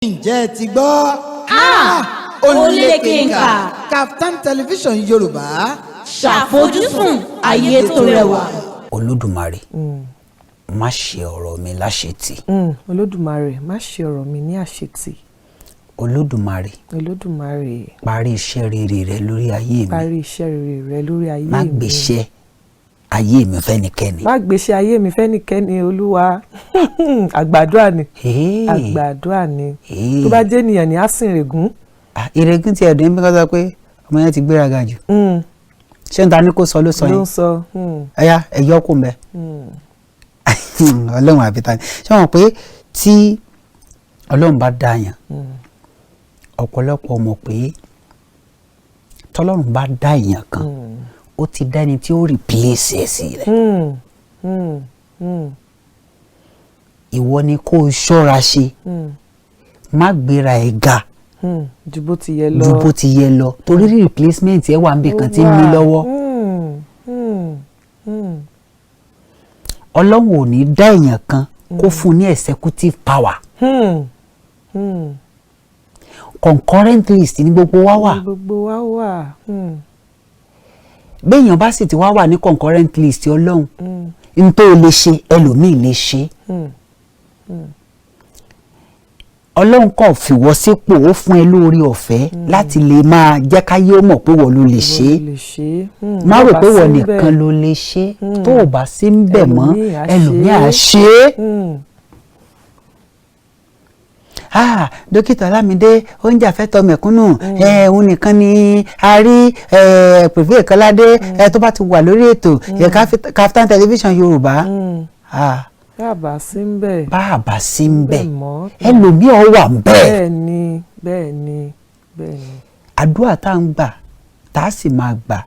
Ǹjẹ́ ẹ ti gbọ́? Ó lékenkà. Kaftan Television Yorùbá. Ṣàfojúsùn ayé tó rẹwà. Olódùmarè, má ṣe ọ̀rọ̀ mi láṣetì. Olódùmarè, má ṣe ọ̀rọ̀ mi ní àṣetì. Olódùmarè, Olódùmarè, parí iṣẹ́ rere rẹ lórí ayé mi. Parí iṣẹ́ rere rẹ lórí ayé má mi. Gbéṣẹ́ ayé mi fẹ́nikẹ́ni. Má gbéṣẹ́ ayé mi fẹ́nikẹ́ni, Olúwa. Àgbàdua ni. Hey. Àgbàdua ni. Hey. Tó bá jẹ́ ènìyàn ní àsìnrègún. Ah, ìrègùn tí ẹ̀dùn bí kò sọ pé ọmọ yẹn ti gbéraga jù. Ṣé n ta ni kò sọ ló sọ Ló yẹn? ń sọ. Ẹ̀yà ẹ̀yọ́ kò mẹ́. Ọlọ́run àbí ta ni? Ṣé wọn pé tí Ọlọ́run bá dá yàn, ọ̀pọ̀lọpọ̀ mọ̀ pé tọ́lọ́run bá dá èèyàn kan, ó ti dá ẹni tí ó replace ẹ̀ sí rẹ̀. Ìwọ ni kó o ṣọ́ra ṣe, má gbéra ẹ̀ ga ju bó ti yẹ lọ. Ju bó ti yẹ lọ, torí replacement ẹ wà níbi kan tí ń mí lọ́wọ́. Ọlọ́run ò ní dá èèyàn kan kó fún ní executive power. Concurrent list ní gbogbo wa wà. Ní gbogbo wa wà. Béèyàn bá sì ti wá wà ní concurrent list Ọlọ́run, n tó lè ṣe, ẹlòmíì lè ṣe. Ọlọ́run kàn fìwọ́ sípò, ó fún ẹ lórí ọ̀fẹ́ láti lè máa jẹ́ káyé ó mọ̀ pé wọ́n ló lè ṣe é. Lè ṣe é. Má rò Bó bá pé wọ́n sí nìkan ńbẹ̀. ló lè ṣe é. Tó o bá sí ń bẹ̀ mọ́, ẹlòmíì á ẹlòmíì á ṣe ṣe é. Ah, dókítà Ọlámídé, oúnjẹ àfẹ́tọ̀ mẹ̀kúnnù ẹ, òun nìkan ni a rí ẹ pèfé ìkọládé ẹ tó bá ti wà lórí ètò ẹ Kaftan Television Yorùbá. Ah, Bá a bá sí ń bẹ̀. Bá a bá sí ń bẹ̀, Bẹ́ẹ̀ mọ́. ẹlòmíì ọ̀ wà ń bẹ̀. Bẹ́ẹ̀ ni. Àdúrà tá à ń gbà, tá a sì máa gbà,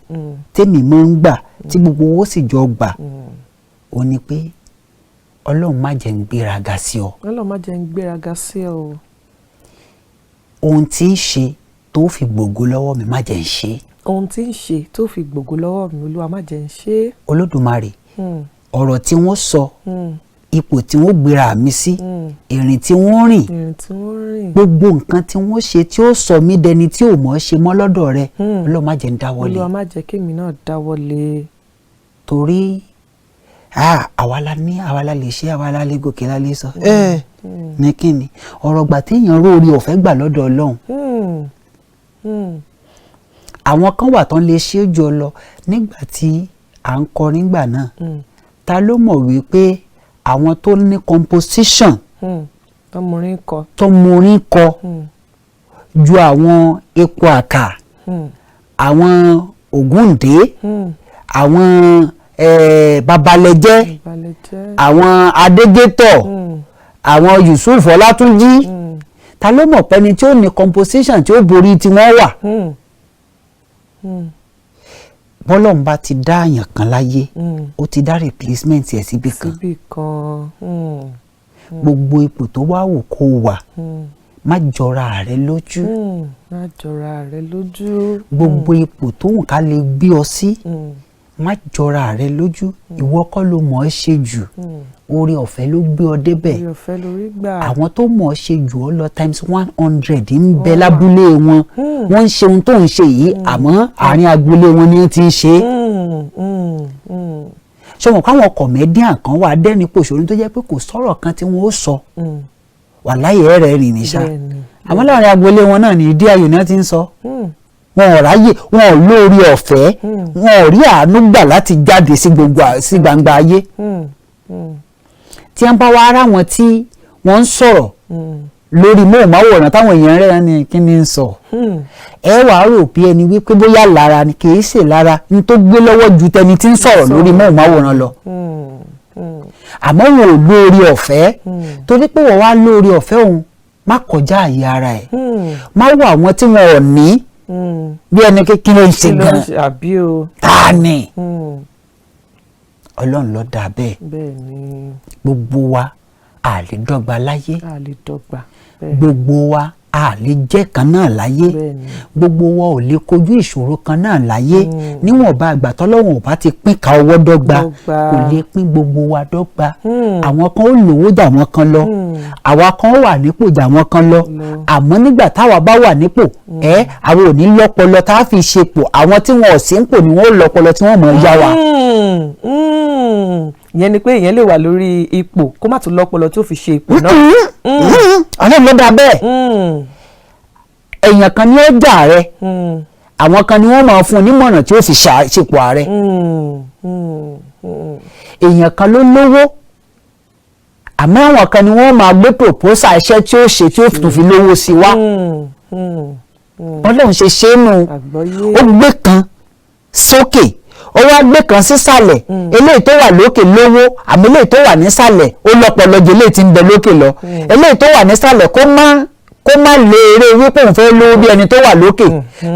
tèmi máa ń gbà, tí gbogbo owó sì jọ gbà, ó ní pé Ọlọ́run má jẹ́ ń gbéraga sí ọ. Ọlọ́run má jẹ́ ń gbéraga sí ọ o. Ohun tí ń ṣe tó fi gbògo lọ́wọ́ mi, má jẹ́ ń ṣe. Ohun tí ń ṣe tó fi gbògo lọ́wọ́ mi, Olúwa, má jẹ́ ń ṣe é. Olódùmarè, ọ̀rọ̀ tí wọ́n sọ, ipò tí wọ́n gbéra mi sí, ìrìn tí wọ́n rìn, ìrìn tí wọ́n rìn, gbogbo nǹkan tí wọ́n ṣe tí ó sọ mí dẹni tí ò mọ̀ ọ́ ṣe mọ́ lọ́dọ̀ rẹ, Ọlọ́run má jẹ́ ń dáwọ́lé. Olúwa, má jẹ́ kémi náà dáwọ́ lé. Torí ah, àwa la ní, àwa la lè ṣe, àwa la lè gòkè, la lè sọ ẹ ní kíni ọ̀rọ̀ gbà téèyàn róore ọ̀fẹ́ gbà lọ́dọ̀ Ọlọ́run. Àwọn kan wà tán lè ṣe é jù ọ lọ. Nígbà tí à ń kọrin nígbà náà, ta ló mọ̀ wípé àwọn tó ní composition, Tọmọrin kọ, tó morin kọ ju àwọn epo àkà, àwọn Ògúndé, àwọn Babalẹ́jẹ́, Ìbàlẹ̀ jẹ́, àwọn Adégétọ̀, àwọn Yusuf Ọlátúnjí, ta ló mọ̀ pé ẹni tí ó ní composition tí ó borí tí wọ́n wà? Bọ́lọ́run bá ti dá àyàn kan láyé, ó ti dá replacement ẹ̀ síbì kan. Síbì kan. Gbogbo ipò tó wá wù kó wà, má jọra rẹ lójú. Má jọra rẹ lójú. Gbogbo ipò tó wù ká lè gbé ọ sí, má jọra rẹ lójú. Ìwọ kọ́ ló mọ̀ ọ́ ṣe jù, oore ọ̀fẹ́ ló gbé ọ débẹ̀. Orí ọ̀fẹ́ lórí gbà. Àwọn tó mọ̀ ọ́ ṣe jù ọ́ lọ times 100 ń bẹ lábúlé wọn, wọ́n ń ṣe ohun tó ń ṣe yìí, àmọ́ àárín agboolé wọn ni wọ́n ti ń ṣe é. Ṣé wọn káwọn comedian kan wà dẹ́ni pòṣónú tó jẹ́ pé kò sọ̀rọ̀ kan tí wọ́n ó sọ, wàláyé ẹ̀rẹ̀ rìn ní ṣá, àmọ́ láàrin agboolé wọn náà ní ìdí ayò ni wọ́n ti ń sọ. Wọn ò ráyè, wọn ò lóore ọ̀fẹ́, wọn ò rí àánú gbà láti jáde sí gbogbo sí gbangba ayé. Tí wọ́n bá wá ara wọn tí wọ́n ń sọ̀rọ̀ lórí móhùnmáwòrán táwọn èèyàn rẹ̀ ní kí ni ń sọ, ẹ wàá rò bí ẹni wípé bóyá lára ni, kì í ṣe lára ní tó gbé lọ́wọ́ ju tẹni tí ń sọ̀rọ̀ lórí móhùnmáwòrán lọ, àmọ́ wọn ò lóore ọ̀fẹ́. Torí pé wọ́n wá lóore ọ̀fẹ́ òun, má kọjá àyè ara ẹ̀, má wọ àwọn tí wọn ò ní bí ẹni kékeré ń ṣe Kí ló ń gan. ṣe àbí o? Ta ni? Ọlọ́run ló dá bẹ́ẹ̀. Bẹ́ẹ̀ ni. Gbogbo wa a lè dọ́gba láyé. A lè dọ́gba. Bẹ́ẹ̀. Gbogbo wa A lè jẹ́ kan náà láyé. Gbogbo wa ò lè kojú ìṣòro kan náà láyé. Níwọ̀nba àgbà tọ́lọ́wọ̀n ò bá ti pín ká ọwọ́ dọ́gba, kò lè pín gbogbo wa dọ́gba. Àwọn kan ó lówó jà wọ́n kan lọ, àwa kan ó wà nípò jà wọ́n kan lọ. Àmọ́ nígbà táwa bá wà nípò, ẹ àwọn ò ní lọ́pọlọ tá a fi ṣepò. Àwọn tí wọn ò sí nípò ni wọ́n ó lọ́pọlọ tí wọ́n mọ̀ ọ́ yá wa. Ìyẹn ni pé ìyẹn lè wà lórí ipò, kó má tún lọ́pọlọ tí ó fi ṣe ipò náà. Ọlọ́run ló dá bẹ́ẹ̀. Èèyàn kan ní ó jà rẹ, àwọn kan ni wọ́n máa fún un nímọ̀ràn tí ó fi ṣepò ààrẹ. Èèyàn kan ló lówó, àmọ́ àwọn kan ni wọ́n máa gbé proposal iṣẹ́ tí ó ṣe tí ó tún fi lówó sí wa. Ọlọ́run ṣe ṣe é nù. Àgbọ́yé. Ó gbé kan sókè, ó wá gbé kan sísàlẹ̀. Eléyìí tó wà lókè lówó, àmọ́ eléyìí tó wà nísàlẹ̀ ó lọ́pọlọ ju eléyìí tí ń bẹ lókè lọ. Eléyìí tó wà nísàlẹ̀, kó má lé eré wípé òun fẹ́ lówó bí ẹni tó wà lókè,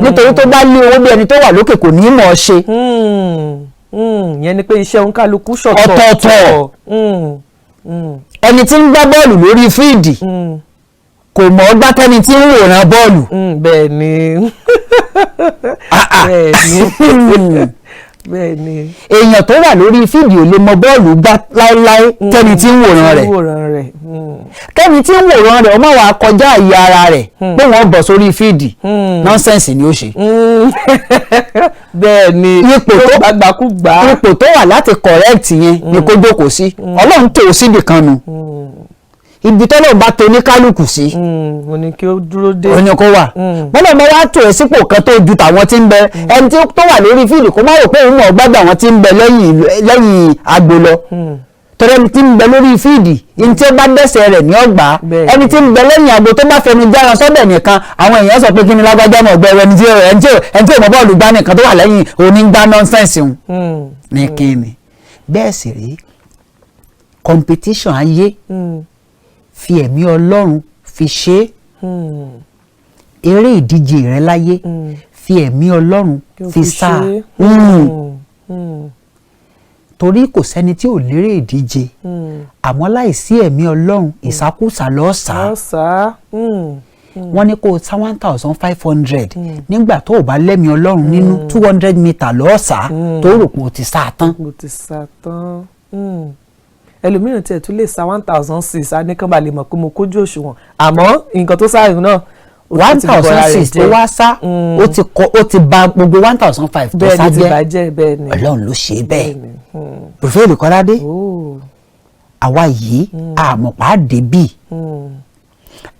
nítorí tó bá lé owó bí ẹni tó wà lókè, kò ní mọ̀ ọ́ ṣe. Ìyẹn ni pé iṣẹ́ òǹkálukú ṣọ̀tọ̀. Ọ̀tọ̀ọ̀tọ̀. Ẹni tí ń gbá bọ́ọ̀lù lórí field kò mọ̀ ọ́ gbá tẹ́ni tí ń wòran bọ́ọ̀lù. Bẹ́ẹ̀ ni, bẹ́ẹ̀ ni, bẹ́ẹ̀ ni. Èèyàn tó wà lórí field ò lè mọ bọ́ọ̀lù gbá láéláé tẹ́ni tí ń wòran rẹ̀. Wòran rẹ̀. Kẹ́ni tí ń wòran rẹ̀, ó má wàá kọjá àyè ara rẹ̀ pé wọ́n bọ̀ sórí field, nonsense ni ó ṣe. Bẹ́ẹ̀ ni. Ipò tó gbàgbàkúgbà. Ipò tó wà láti correct yẹn ni kó jókòó sí. Ọlọ́run tó o síbì kan nu, ibi tọ́lọ́run bá tó ní kálukú sí, Mo ní kí ó dúró dé. ó ní kó wà. Bọ́lá ọmọ wa tó ẹ sípò kan tó ju tàwọn tí ń bẹ, ẹni tí tó wà lórí field, kó má rò pé òun mọ̀ gbádùn àwọn tí ń bẹ lẹ́yìn agbo lọ, torí ẹni tí ń bẹ lórí field ní tí ó bá dẹ́sẹ̀ rẹ̀ ní ọgbà. Ẹni tí ń bẹ lẹ́yìn agbo tó bá fẹnu jára sọ́bẹ̀ nìkan, àwọn èèyàn sọ pé kí ni lágbájá mọ̀ gbẹ ẹni tí ẹni tí ò mọ bọ́ọ̀lù gbá nìkan tó wà lẹ́yìn onígbá nonsense òun ní kíni. Bẹ́ẹ̀ sì rí competition ayé, fi ẹ̀mí Ọlọ́run fi ṣe é. Eré ìdíje rẹ láyé, fi ẹ̀mí Ọlọ́run Kí o fi fi sá. ṣe é. Torí kò sẹ́ni tí ò lérè ìdíje, àmọ́ láìsí ẹ̀mí Ọlọ́run, ìsákúsà lọ́sàá. Ọ̀sà. Wọ́n ní kó o sá 1500, nígbà tó o bá lẹ́mìí Ọlọ́run nínú, 200 meter lọ́sàá tó rò pé o ti sá a tán. Mo ti sá tán. Ẹlòmíràn tiẹ̀ tún lè sa 1006, á ní kán bá lè mọ̀ pé mo kójú òṣùwọ̀n, àmọ́ nǹkan tó sáré náà, ó one ti bọ́ra thousand rẹ̀ six tó jẹ́. wá sá, ó ti ba gbogbo 1500 tó Bẹ́ẹ̀ sá ni, ti jẹ́. bàjẹ́, bẹ́ẹ̀ ni. Ọlọ́run ló ṣe bẹ́ẹ̀. Bẹ́ẹ̀ ni. Prophet Kọ́ládé, Oh. àwa yìí, àmọ̀pá débì,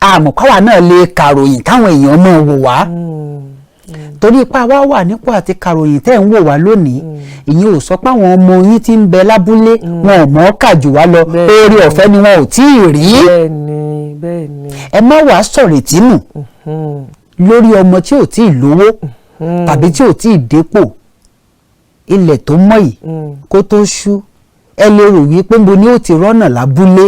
àmọ̀pá wa náà lè kàròyìn káwọn èèyàn máa wò wá, torí ipá wa wà nípò àti kàròyìn tẹ́ ń wò wá lónìí. Ìyẹn ò sọ pé àwọn ọmọ yín tí ń bẹ lábúlé wọn ò mọ̀ ọ́ kà jù wá lọ. Oore ọ̀fẹ́ ni wọn ò tí ì rí. Bẹ́ẹ̀ ni, bẹ́ẹ̀ ni. Ẹ má wàá sọ̀rètí nù lórí ọmọ tí ò tí ì lówó tàbí tí ò tí ì dépò. Ilẹ̀ tó mọ́ yìí, kó tó ṣú, ẹ lè rò wípé níbo ni ó ti rọ́nà lábúlé.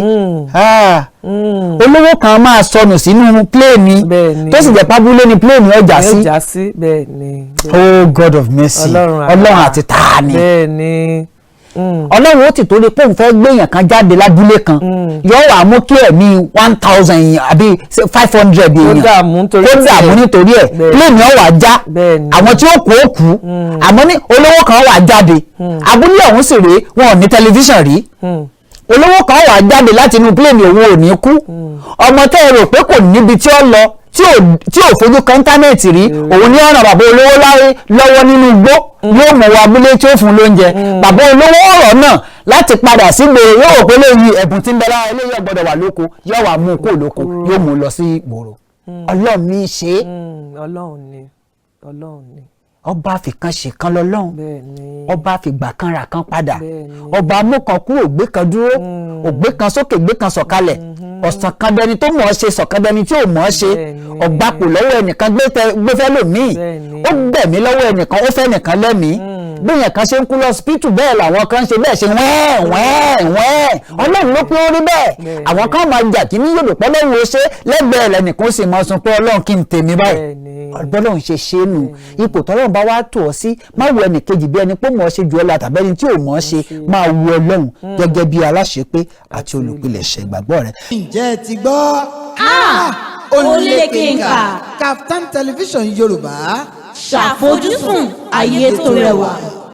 Ah, olówó kan máa sọnù sínú plane, Bẹ́ẹ̀ ni. tó sì jẹ́ pábúlé ni plane ọjà Yóò sí. já sí, bẹ́ẹ̀ ni. Oh God of mercy! Ọlọ́run Ọlọ́run àti tààní. Bẹ́ẹ̀ ni. Ọlọ́run ó ti torí pé òun fẹ́ gbéyàn kan jáde lábúlé kan, yóò wá mú kí ẹ̀mí 1000 èèyàn àbí 500 èèyàn Dààmú nítorí kó dààmú tiẹ̀. nítorí ẹ̀. Bẹ́ẹ̀. Plane ó wá já, Bẹ́ẹ̀ ni. àwọn tí ó kú ó kú, àmọ́ ní olówó kan wà jáde. Abúlé ọ̀hún sì rèé, wọn ò ní tẹlifíṣàn rí. Olówó kan wà jáde láti inú plane, òun ò ní kú. Ọmọ tẹ́ ẹ rò pé kò níbi tí ó lọ, tí ò fojú kan internet rí, òun ní ọ̀ràn bàbá olówó láyé lọ́wọ́ nínú igbó, yóò mú wa abúlé tí ó fún lóúnjẹ. Bàbá olówó ọ̀rọ̀ náà láti padà sígboro, yóò rò pé léyìí, ẹ̀bùn tí ń bẹ lára eléyìí ò gbọ́dọ̀ wà lóko, yóò wá mú un kó lóko, yóò mú un lọ sí ìgboro. Ọlọ́run ní í ṣe é. Ọlọ́run ni, Ọlọ́run ni. Ọba fìkan ṣèkan lọ́lọ́run. Bẹ́ẹ̀ ni. Ọba fìgbà kan rà kan padà. Bẹ́ẹ̀ ni. Ọba mú kan kúrò, gbé kan dúró, ògbé kan sókè, gbé kan sọ̀kalẹ̀, ọ̀sán kan dẹni tó mọ̀ ọ́ ṣe, sọ̀kan dẹni tí ò mọ̀ ọ́ ṣe. Bẹ́ẹ̀ ni. Ọ̀gbapò lọ́wọ́ ẹnìkan, gbé fẹ́ lòmíì. Bẹ́ẹ̀ ni. Ó gbẹ̀mí lọ́wọ́ ẹnìkan, ó fẹ́ nìkan lẹ́mìí. Bí èèyàn kan ṣe ń kú lọ́sibítù, bẹ́ẹ̀ làwọn kan ń ṣe bẹ́ẹ̀ ṣe wẹ́ẹ̀ wẹ́ẹ̀ wẹ́ẹ̀. Ọlọ́run ló pé ó rí bẹ́ẹ̀. Bẹ́ẹ̀ Àwọn kan máa jà kí ní yòdò pọ́ lọ́run ó ṣe lẹ́gbẹ̀ẹ́ lẹ́nìkan, ó sì máa sun pé Ọlọ́run, kí n tèmi báyìí. Bẹ́ẹ̀ ni. Bọ́lọ́run ṣe ṣe é nù. Ipò tọ́lọ́run bá wá tò ọ́ sí, má wo ẹnìkejì bí ẹni pé mọ̀ ọ́ ṣe jù ọ́ lọ tàbí ẹni tí ò mọ̀ ọ́ ṣe. Máa wo Ọlọ́run gẹ́gẹ́ bí aláṣepé àti olùpilẹ̀ṣẹ̀ ìgbàgbọ́ rẹ. Ǹjẹ́ ẹ ti gbọ́? Ah! ó Ó lékenkà. Kaftan television Yorùbá Ṣàfojúsùn ayé tó rẹwà.